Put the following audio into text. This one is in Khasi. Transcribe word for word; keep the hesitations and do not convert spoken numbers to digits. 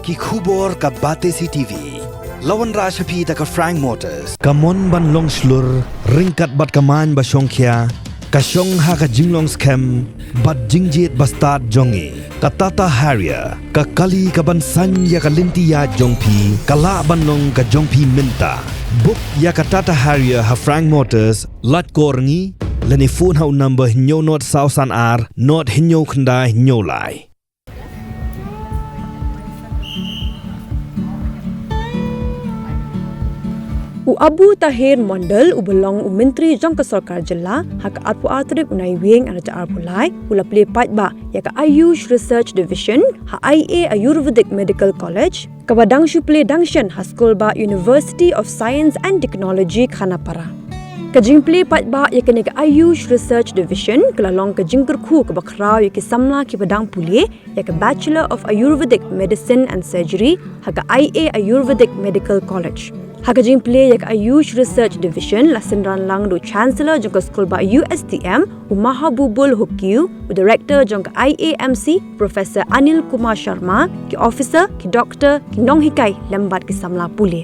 Ki khubor ka Batesi T V. La wanrah sha phi da ka Frank Motors. Ka mon ban long shlur, ryngkat bad ka main ba shongkhia, ka shong ha ka jinglong skhem bad jingjied ba stad jong ngi. Ka Tata Harrier, ka kali ka ban saiñ ïa ka lynti ïaid jong phi, ka lah ban long ka jong phi mynta. Book ïa ka Tata Harrier ha Frank Motors, lait kor ngi, lane phone ha u number hynñiew nod saw san ar, nod hynñiew khyndai hynñiew lai. U Abu Taher Mondal, uba long u Myntri jong ka Sorkar Jylla ha ka arphew ar tarik u Naiwieng arhajar arphew lai, u la plie paidbah ïa ka Ayush Research Division ha I A Ayurvedic Medical College, kaba dang shu plie dang shen ha Skulbah University of Science and Technology, Khanapara. Ka jingplie paidbah ïa kane ka Ayush Research Division ka la long ka jingkyrkhu kaba khraw ïa ki samla kiba dang pule ïa ka Bachelor of Ayurvedic Medicine and Surgery ha ka I A Ayurvedic Medical College. Ha ka jingplie ïa ka Ayush Research Division la synran lang da u Chancellor jong ka Skulbah U S T M, u Mahabubul Hokiew, u Director jong ka I A M C, Professor Anil Kumar Sharma, ki officer, ki doctor, ki nonghikai lem bad ki samla pule.